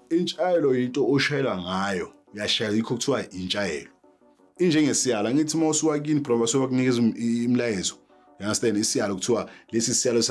Intshayelo into oshayela ngayo, uyashayela, yikho kuthiwa intshayelo. Injengesiyala, ngithi uma usuka kini bro, basuke bakunikeza imilayezo. You understand? Isiyalo kuthiwa lesi siyalo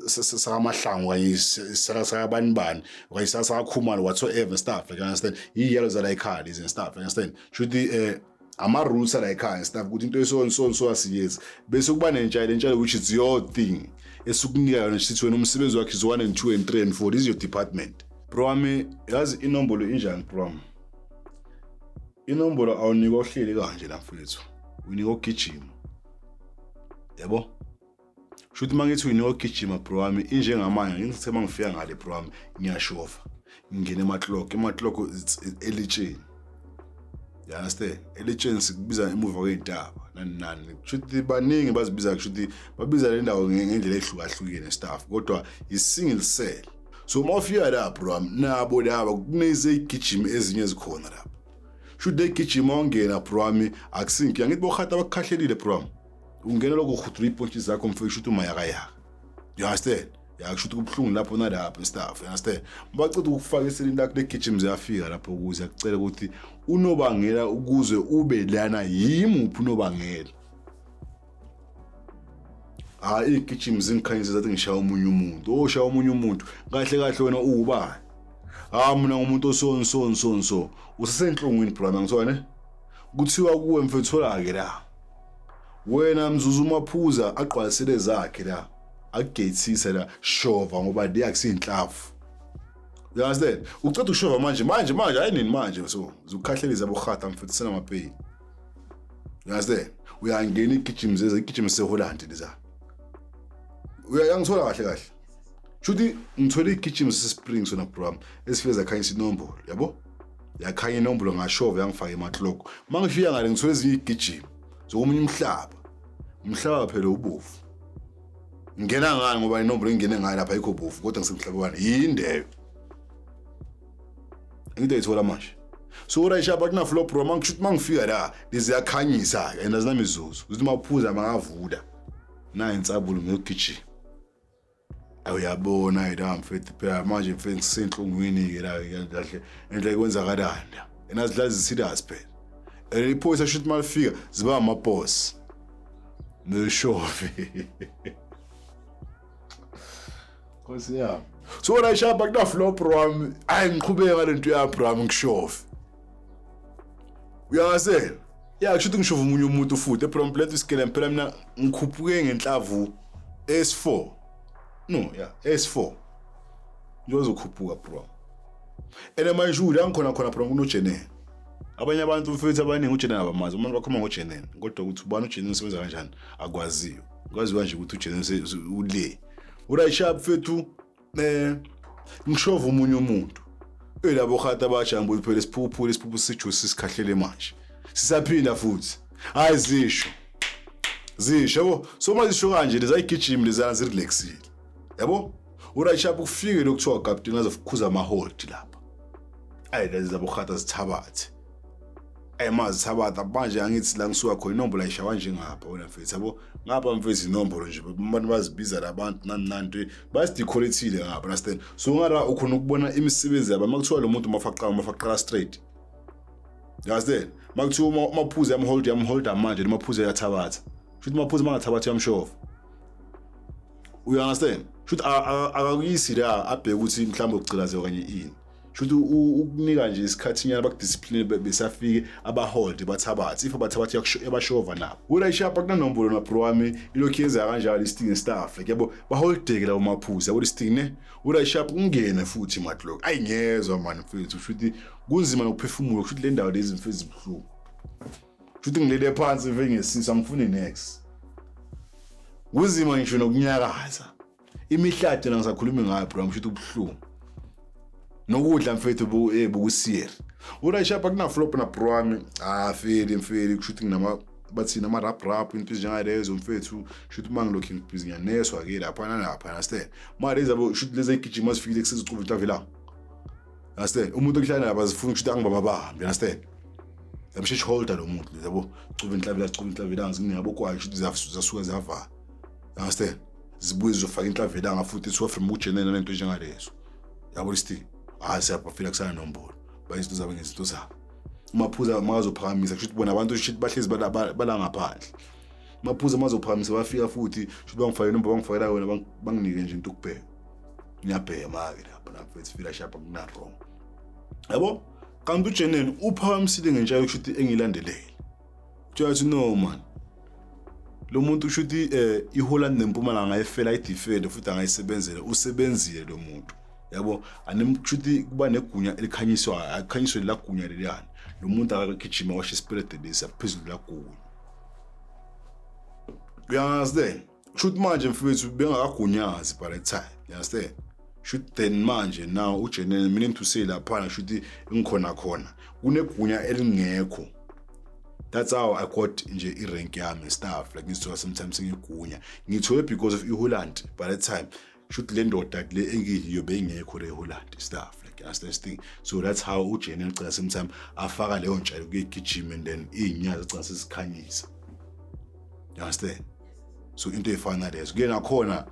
sakaMahlangu kanye sakabani bani okanye sakaKhumalo, whatsoever stuff, like, you understand? Iy'yalo zala ekhaya lezi and stuff, you understand? Shuthi ama-rules ala ekhaya and stuff, ukuthi into eso so so asiyenzi. Bese kuba nentshayelo, intshayelo which is your thing esukunika yona, sithi wena umsebenzi wakhe is 1 and 2 and 3 and 4, this is your department. Bro wami, yazi inombolo injani, bro wami? Inombolo awunikwa uhleli kanje la mfethu, uyinikwa ugijima, yabo. Shuthi uma ngithi uyinikwa ugijima, bro wami, injengamanje ngithe uma ngifika ngale, bro wami, ngiyashova, ngingena emaklok, emaklok elitsheni, you understand? Elitsheni sikubiza emuva kwey'ntaba, nani nani. Shuthi baningi bazibiza, shuthi babiza le ndawo ngendlela ehlukahlukene stuff, kodwa i-single cell. So uma ufika la, bro wami, nabo laba kunezey'gijimi ezinye ezikhona lapha. Shuthi legijima wangena, bro wami, akusinki angithi bohata bakukhahlelile, bro wami. Ungena lokho uhudula iy'pontshi zakho mfethu, shuthi umayakayaka, you understand? Ya, kusho ukuthi kubuhlungu lapho nalapho stuff, you understand? Baceda ukufaka eselini lakho, legijimi ziyafika lapho ukuze akucela ukuthi unobangela ukuze ube lana yimuphi unobangela. Hayi, iy'gijimi zingikhanyise zathi ngishaya omunye umuntu, oshaya omunye umuntu. Kahle kahle wena uwubani? Ha, mina ngumuntu osoni soni soni. So usesenhlungwini, bro, ngithola ne kuthiwa kuwe mfethu, thola-ke la wena mzuzu umaphuza agqwalisele zakhe la, akugethise la, shova ngoba le akusiyinhlavu, you understand? Uceda ukushova manje manje manje, hayi nini manje, so zikukhahlelisa bohata mfethu, senamapeyini, you understand? Uyangena igijimi zeze, igijimi seHolland leza, uyangithola kahle kahle? Shuthi ngithole igijimi sespring sona, bro, esifike zakhanyisa inombolo, yabo, yakhanya inombolo, ngashova, yangifaka emakloko. Uma ngifika ngale ngithole ezinye igijimi zokomunye umhlaba, umhlaba phela ubovu. Ngena ngani? Ngoba inombolo engingene ngayo lapha ayikho bovu, kodwa ngisemhlaba wani yindeyo into ayithola manje. So right, shapa kuna flop, bro. Mangishuthi mangifika la liziyakhanyisa ke and azinamizuzu ukuthi maphuza mangavula na insabulo ngiyogijima. Awuyabona la mfethu, phela manje mfethu ngisenhlungwini ke la kahle endlela kwenzakalani la, and azidlali serious phela, and iphoyisa shuthi malifika ziba amaboss neshovi, Nkosi yami. So wena shapa kuna flop, bro wami, ayi ngiqhubeka ngalento yami, bro wami, ngishove. Uyasela? Ya, kusho ukuthi ngishova omunye umuntu futhi bro, lento isikele phela mina ngikhuphuke ngenhlavu S4. No, yeah, S4. Ngizokhuphuka, bro. Ene manje ula ngikhona khona, bro, kunojenene. Abanye abantu mfethu abaningi ujenene abamazi, umuntu bakhuluma ngojenene, kodwa ukuthi ubani ujenene, usebenza kanjani, akwaziyo. Kwaziwa nje ukuthi ujenene ule. Uright, sharp mfethu, ngishova omunye umuntu. Elabo hata bajambo phela, isiphuphu isiphuphu sijuice sikhahlele manje. Sisaphinda futhi. Hayi zisho. Zisho, yabo. So manje zisho kanje lezi ayigijimi lezana zirelaxile. Yabo? Uright, sharp, kufike lokuthiwa captain azofukhuza ama hold lapha. Ayi lezi zabo hata zithabathe. Ayi mazithabatha manje, angithi la ngisuka khona inombolo ayishawa njengapha wena mfethu, yabo. Ngapha mfethu inombolo nje abantu bazibiza labantu nani nani, bazidecorate ngapha, understand? So ngara ukhona ukubona imisebenzi yabo. Makuthiwa lo muntu mafaqala mafaqala straight, you understand? Makuthiwa umaphuza yamhold, yamholda manje, umaphuza uyathabatha, futhi umaphuza mangathabatha uyamshova, you understand? Shuthi akakuyisi la abheke ukuthi mhlawumbe ukugcilaze okanye ini, shuthi ukunika nje isikhathi nyana bakudiscipline besafike abahold bathabathe, if abathabathe yabashova nabo. Urayishapa kunanombolo na, bro wami, ilokhu yenza kanjalo isting stuff, like, yabo, baholdeke lawo maphuzu, yabo, isting ne. Urayishapa ungene futhi matloko, ayingezwa man mfethu, shuthi kunzima nokuphefumula, shuthi le ndawo lezi mfethu zibuhlungu, shuthi ngilele phansi mfethu ngesisa, angifuni next, kunzima ngisho nokunyakaza imihlathi, ngisakhuluma ngayo, bro, ngisho ubuhlungu nokudla mfethu bukusiyeri. Urayishapa kuna flop na, bro wami. Ah feli mfeli, kusho ukuthi nginama bathina ama rap rap into ezinjengalezo mfethu, shuthi uma ngilokhu ngibhizi ngiyaneswa ke lapha nalapha, understand? Ma lezi abo shuthi lezi egijima zifikile kusezicuba inhlavela, understand? Umuntu okuhlala nabo azifuni kushuthi angibababambi, understand? Yamshish holder lo muntu, yabo, cuba inhlavela, cuba inhlavela, nginabo kwayo, shuthi zasuka ziyavala, understand? Zibuye zizofaka inhlavelanga futhi ethiwa from ujenene nento njengalezo, yabo, listing. Hayi, siyabafila kusana nombolo, bayizinto zabo ngezinto zabo. Umaphuza makazophakamisa, kusho ukuthi bona abantu shit bahlezi bala ngaphandle. Maphuza mazophakamisa, bafika futhi, kusho ukuthi bangifakele inombolo, bangifakela yona, banginike nje into ukubheka. Ngiyabhema-ke lapha mfethu, fila shapha, kuna-wrong, yabo. Kanti ujenene uphakamisile ngentsha, kusho ukuthi engilandelele uthi no man, lo muntu kusho ukuthi iHolland neMpumalanga angayifela, ayidefend futhi angayisebenzela. Usebenzile lo muntu, yabo. Anemkusho ukuthi kuba negunya elikhanyiswayo, akukhanyiswe la gunya leliyana. Lo muntu akagijima washo isipelede lesi aphezulu la gunya, you understand? Kusho manje mfethu bengakagunyazi by that time, you understand? Shoot, then manje now ujenene, meaning to say laphana shuthi ngikhona khona kunegunya elingekho. That's how I got nje i-rank yami and stuff like. Ngizithola sometimes sengigunya, ngithole because of iHolland. By that time shoot le ndoda le engiyiyo beyingekho le Holland stuff like, you understand this thing? So that's how uJene ugcina sometime afaka leyo ntshalo kuyigijima and then iy'nyazi zigcina sesikhanyisa, you understand? So into efana nalezo kuye nakhona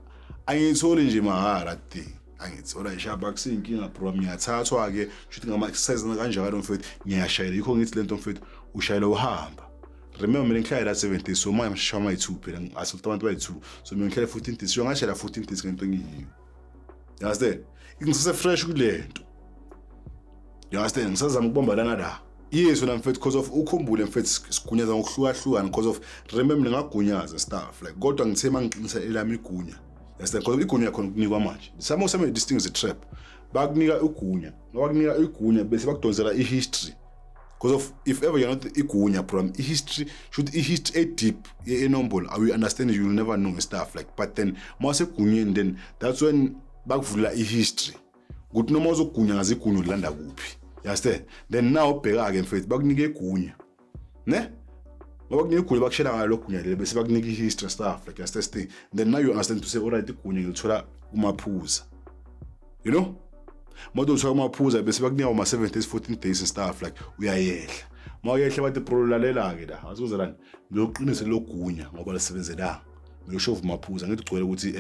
angiyitholi nje mahhala thing, angithola ishaba akusiyinkinga bro. Ngiyathathwa-ke shuthi ngama-exercise kanjalo mfethu, ngiyashayela. Yikho ngithi lento mfethu ushayela uhamba. Remember, mina ngihlala la 7 days, so manje ngishaya ama-2 phela, ngi-assault abantu bayi-2, so mina ngihlale 14 days, so ngashayela 14 days ngento engiyiyo, you understand? Ngisase fresh kule nto, you understand? Ngisazama ukubamba lana la. Yes wena mfethu, because of ukhumbule mfethu sigunyaza ngokuhlukahlukana, because of remember ngingagunyaza stuff like, kodwa ngithe mangiqinisa elami igunya, understand? Because igunya khona ukunikwa manje some this thing is a trap. Bakunika igunya, bakunika igunya bese bakudonsela i-history, because of if ever you're not igunya bro, i-history should i-history e-deep enombolo, I will understand, you will never know and stuff like. But then mawusegunyeni, then that's when bakuvulela i-history ukuthi noma uzogunyaza igunya ulanda kuphi, you understand? Then now ubheka-ke mfethu, bakunika igunya ne, bakunika igunya, bakushela ngalo lo gunya lelo, bese bakunika i-history stuff like, you understand thing? Then now you understand to say, alright, igunya ngilithola kumaphuza, you know, moto uthola kumaphuza, bese bakunika uma 7 days, 14 days and stuff like. Uyayehla, ma uyehla bathi, "Bro, lalela-ke la, azuzelani ngiyoqinisa lo gunya ngoba lisebenzelanga." Ngiyoshova umaphuza, ngithi ugcwele ukuthi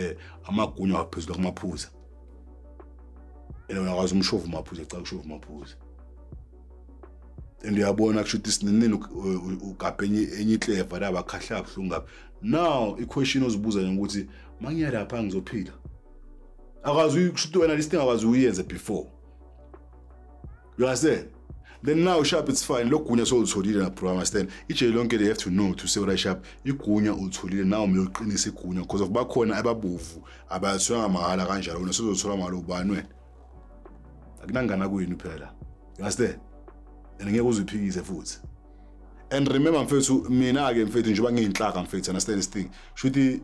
amagunya waphezulu kumaphuza, and uyakwazi umshova umaphuza, cha, kushova umaphuza. And uyabona kusho ukuthi sinini ugabhe enye ikleva la, bakhahla kabuhlungu kabi. Now i-question ozibuza yona ukuthi mangiya lapha ngizophila, akwazi kusho ukuthi wena this thing akwazi uyenze before, you understand? Then now sharp, it's fine, lo gunya sowulitholile na bro, understand? Ijele lonke they have to know to say, right, sharp, igunya ulitholile, now uyoqinisa igunya because of bakhona ababovu abayathola mahhala kanjalo, wena sozothola mahhala ubani wena? Akunangana kwenu phela, you understand? And ngeke uziphikise futhi. And remember mfethu, mina ke mfethu njengoba ngiyinhlaka mfethu, understand this thing, shuthi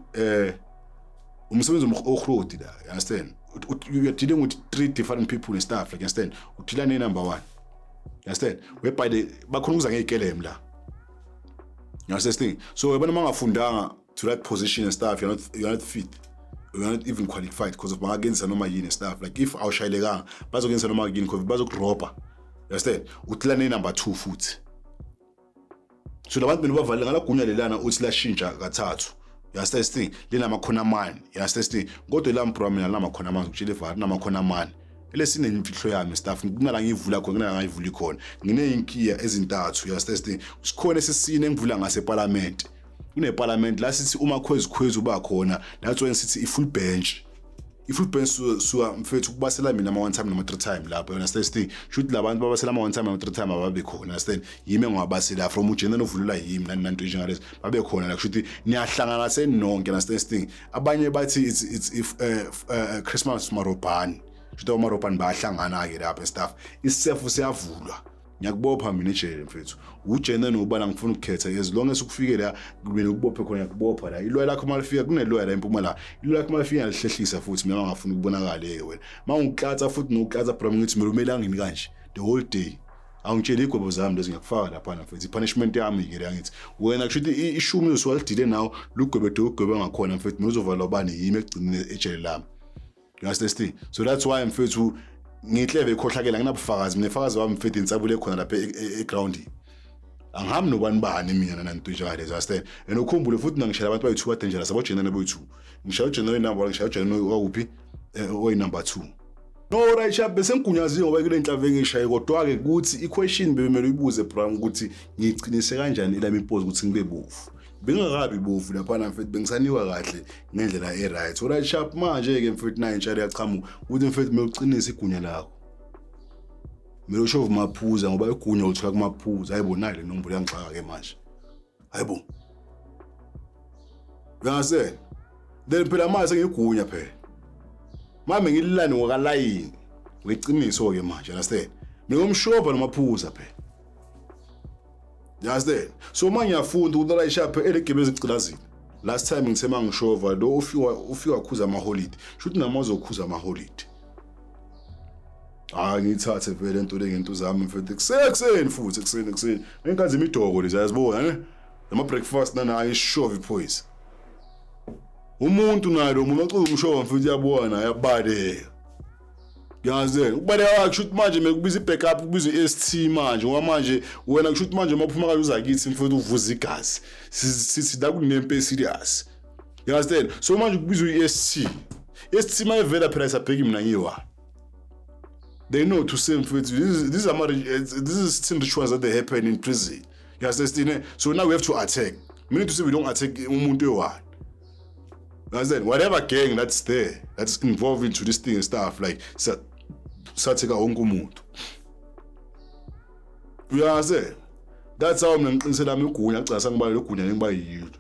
umsebenzi ohrodi la, you understand? You are dealing with three different people and stuff like, you understand? Udeala ne number 1, you understand? Whereby the bakhona ukuza ngeyikelem la, you understand this thing? So yabona mangafundanga to that position and stuff, you're not fit, you're not even qualified, because of bangakenzisa noma yini and stuff like. If awushayelekanga bazokenzisa noma yini because bazokurobha, you understand? Udeala ne number 2 futhi. So labantu mina bavalile ngalagunya lelana uthi lashintsha kathathu, you understand this thing? Linamakhona amane, you understand this thing? Kodwa lami bro, mina lamakhona amane, ngitshela ivara linamakhono amane elesinemfihlo yami stuff, kunala ngiyivula khona, kunala ngayivuli khona. Ngineyinkiya ezintathu, you understand this thing? Sikhona esisine engivula ngaseparliament, kuneparliament la sithi uma khwezi khwezi uba khona. That's when sithi i-full bench, i-full bench suka mfethu kubasela mina ama-one time noma three time lapho, you understand this thing? Shuthi labantu babasela ama-one time noma three time ababe khona, understand? Yimi engingabasela from ujenene ovulula yimi nani nanto njengalezo babe khona la. Kushuthi niyahlangana senonke, understand this thing? Abanye bathi it's if Christmas marobhani, shuthi amarobhani bayahlangana-ke lapho and stuff, isisefu siyavulwa. Ngiyakubopha mina ejele mfethu, ujene nobana ngifuna ukukhetha, as long as ukufike la kumele ukubophe khona, ngiyakubopha la. Iloya lakho malifika, kuneloya la eMpumalanga, iloya lakho malifika ngiyalihlehlisa futhi mina ngafuna ukubonakala-ke wena ma ngiklatsa futhi nokuklatsa bro. Ngithi mina umelangini kanje the whole day, angitsheli igwebo zami lezi, ngiyakufaka laphana mfethu, i-punishment yami-ke le. Angithi wena kusho ukuthi ishumi uzosuka lidile nawe lugwebe de ugwebe ngakhona mfethu, mina uzovalwa bani yimi ekugcineni ejele lami, you understand this thing? So that's why mfethu ngihleve ikhohlakela, nginabufakazi mina, ifakazi wami mfethu insabule khona lapha egroundini, angihambi nobani bani mina nanto njengalezo, understand? And ukhumbule futhi nangishela abantu bayi-two ba-dangerous, abojenene boyi-two, ngishaya ujenene number one, ngishaya ujenene wakuphi oyi-number two. No, right, sharp, bese ngigunyaziwe ngoba kule nhlamvu engishaye, kodwa ke kuthi i-question bemele uyibuze, bro, ukuthi ngiqinise kanjani elami ipozi ukuthi ngibe bovu. Bengakabi bovu laphana, mfethu, bengisanikwa kahle ngendlela e-right. Alright, sharp, manje-ke, mfethu, nayo intshalo yaqhamuka ukuthi, mfethu, kumele uqinise igunya lakho, kumele ushove maphuza ngoba igunya ulithola kumaphuza. Hayibo, nayi le nombolo yangixaka-ke manje. Hayibo, uyangase then phela manje sengigunya phela mame ngililane ngokalayini weqiniso-ke manje, understand? Mina ngomshova nomaphuza phela, you understand? So uma ngiyafunda ukuthi la ishaphe eligebe ezigcilazini, last time ngithe mangishova lo ufika wakhuza amaholidi, shuthi nami wazokhuza amaholidi. Hayi, ngiyithathe vele into le ngento zami, mfethu, ekuseni futhi ekuseni ekuseni ngenkathi imidoko lezi ayazibona ne ama breakfast nana ayishova iphoyisa umuntu naye lo muntu ocuka umshova, mfethu, uyabona, ayabaleka. Ngiyazela ukubaleka kwakhe, kusho ukuthi manje mekubiza i-backup, kubiza i-ST manje, ngoba manje wena kusho ukuthi manje uma uphuma kanje uzakithi, mfethu, uvuza igazi, sithi la kunempe serious, you understand? So manje kubizwa i-ST. I-ST mayivela phela isabheki mina ngiyiwa, they know to say, mfethu, this is certain rituals that they happen in prison, you understand? So now we have to attack. We need to say we don't attack umuntu oyi-one. You understand? Whatever gang that's there, that's involved into this thing and stuff, like satheka wonke umuntu. You understand? That's how mina ngiqinisela ami igunya, agcina sangibala lo gunya ngiba yilo.